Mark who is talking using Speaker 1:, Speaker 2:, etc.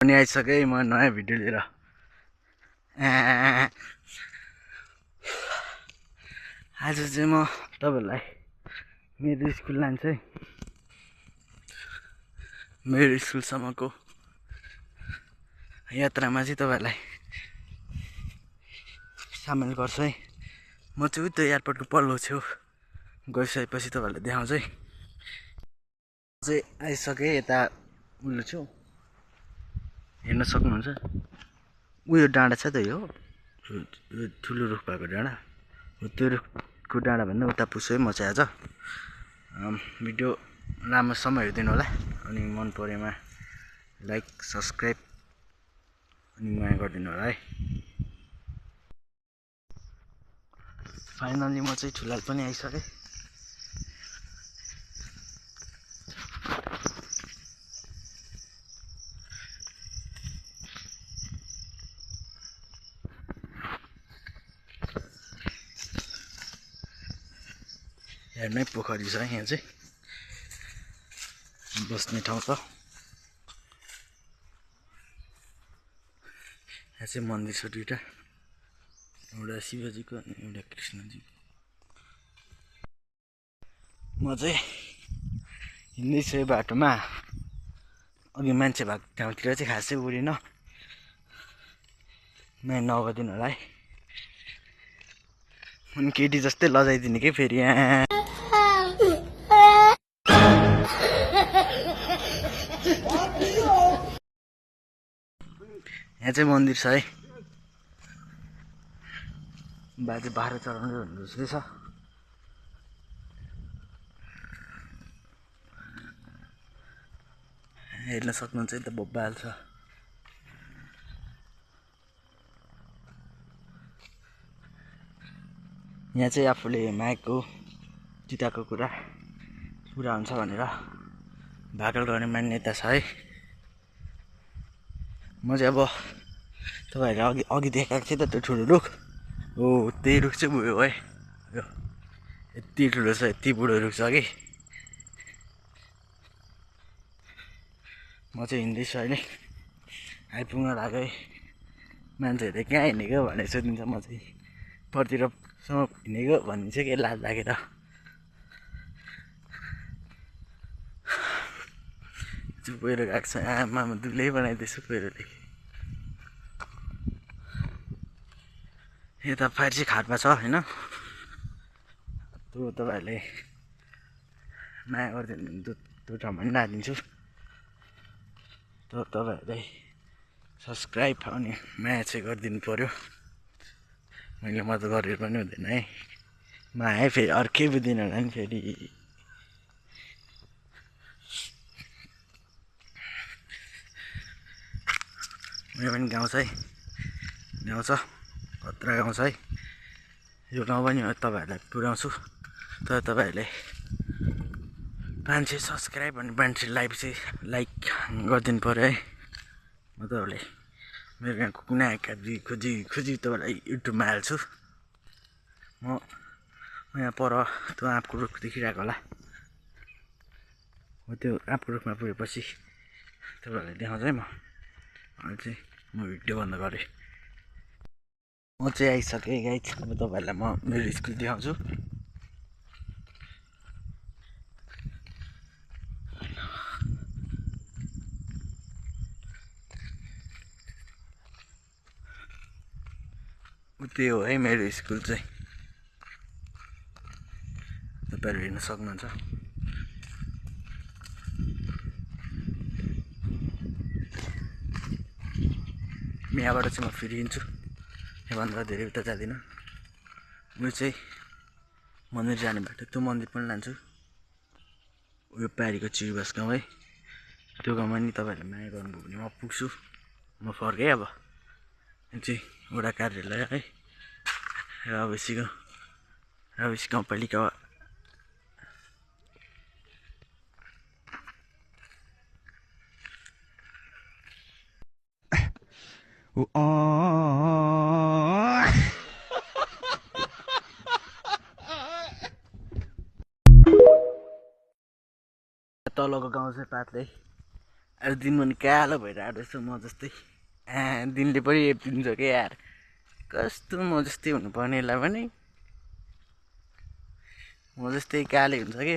Speaker 1: पनि आइसके म नयाँ भिडियो लिएर आज चाहिँ म तपाईहरुलाई मेरो स्कुल लान्छ है मेरो स्कुलसम्मको यात्रामा चाहिँ तपाईहरुलाई सामेल गर्छु है म चाहिँ त्यो एयरपोर्टको पल्लो छेउ गइसकेपछि तपाईहरुलाई देखाउँछु है चाहिँ आइसके यता उल्लो छु हेर्न सक्नुहुन्छ उयो डाँडा छ त यो ठुलो रुख भएको डाँडा त्यो रुखको डाँडा भन्दा उता पुग्छु है म चाहिँ आज भिडियो राम्रोसम्म हेरिदिनु होला अनि मन परेमा लाइक सब्स्क्राइब अनि माया गरिदिनु होला है फाइनली म चाहिँ ठुलाल पनि आइसके हेर्नै पोखरी छ यहाँ चाहिँ बस्ने ठाउँ छ यहाँ चाहिँ मन्दिर छ दुईटा एउटा शिवजीको अनि एउटा कृष्णजीको म चाहिँ हिँड्दैछु यो बाटोमा अघि मान्छे भएको ठाउँतिर चाहिँ खासै उडिन माया नगरिदिनु होला है अनि केटी जस्तै लजाइदिने के फेरि यहाँ चाहिँ मन्दिर छ है बाजे बाह्र चढाउने भन्नु जस्तै छ हेर्न सक्नुहुन्छ है त बब्बाल छ यहाँ चाहिँ आफूले मागेको चिताको कुरा पुरा हुन्छ भनेर भाकल गर्ने मान्यता छ है म चाहिँ अब तपाईहरुले अघि देखाएको थिएँ त त्यो ठुलो रुख हो त्यही रुख चाहिँ भयो है यो यति ठुलो छ यति बुढो रुख छ कि म चाहिँ हिँड्दैछु अहिले आइपुग्न लाग्यो है मान्छेहरूले कहाँ हिँडेको भनेर सोधिन्छ म चाहिँ परतिरसम्म हिँडेको भनिन्छ कि लाज लागेर पहिरो गएको छ आमामा दुलै बनाइदिएछु पहिरोले यता फाइर चाहिँ खाटमा छ होइन त्यो तपाईहरुले माया गरिदिनु त्यो ठाउँमा पनि राखिदिन्छु तर तपाईहरुले सब्स्क्राइब अनि माया चाहिँ गरिदिनु पर्यो मैले म त गरेर पनि हुँदैन है माया फेरि अर्कै बुझ्दिन होला नि फेरि मेरो पनि गाउँ छ है गाउँ छ खतरा गाउँ छ है यो गाउँ पनि तपाईहरुलाई पुर्याउँछु तर तपाईहरुले 500 सब्स्क्राइब अनि 500 लाइक चाहिँ लाइक गरिदिनु पर्यो है म तपाईहरुले मेरो गाउँको कुना खोजी तपाईहरुलाई युट्युबमा हाल्छु म यहाँ पर त्यो आँपको रुख देखिरहेको होला हो त्यो आँपको रुखमा पुगेपछि तपाईहरुलाई देखाउँछु है म अहिले चाहिँ म भिडियो बन्द गरेँ म चाहिँ आइसकेँ गाइस अब तपाईहरुलाई म मेरो स्कुल देखाउँछु त्यही हो है मेरो स्कुल चाहिँ तपाईहरु हेर्न सक्नुहुन्छ यहाँबाट चाहिँ म फेरि हिँड्छु योभन्दा धेरै उता जाँदिनँ म चाहिँ मन्दिर जाने बाटो त्यो मन्दिर पनि लान्छु उयो पारीको चिरबस गाउँ है त्यो गाउँमा नि तपाईहरुले माया गर्नुभयो भने म पुग्छु म फर्केँ अब यो चाहिँ वडा कार्यालय है रावेसी गाउँपालिका तलको गाउँ चाहिँ पातले अरू दिन पनि कालो भइरहेको रहेछ म जस्तै दिनले पनि हेपिदिन्छ क्या यार कस्तो म जस्तै हुनुपर्नेलाई पनि म जस्तै काले हुन्छ कि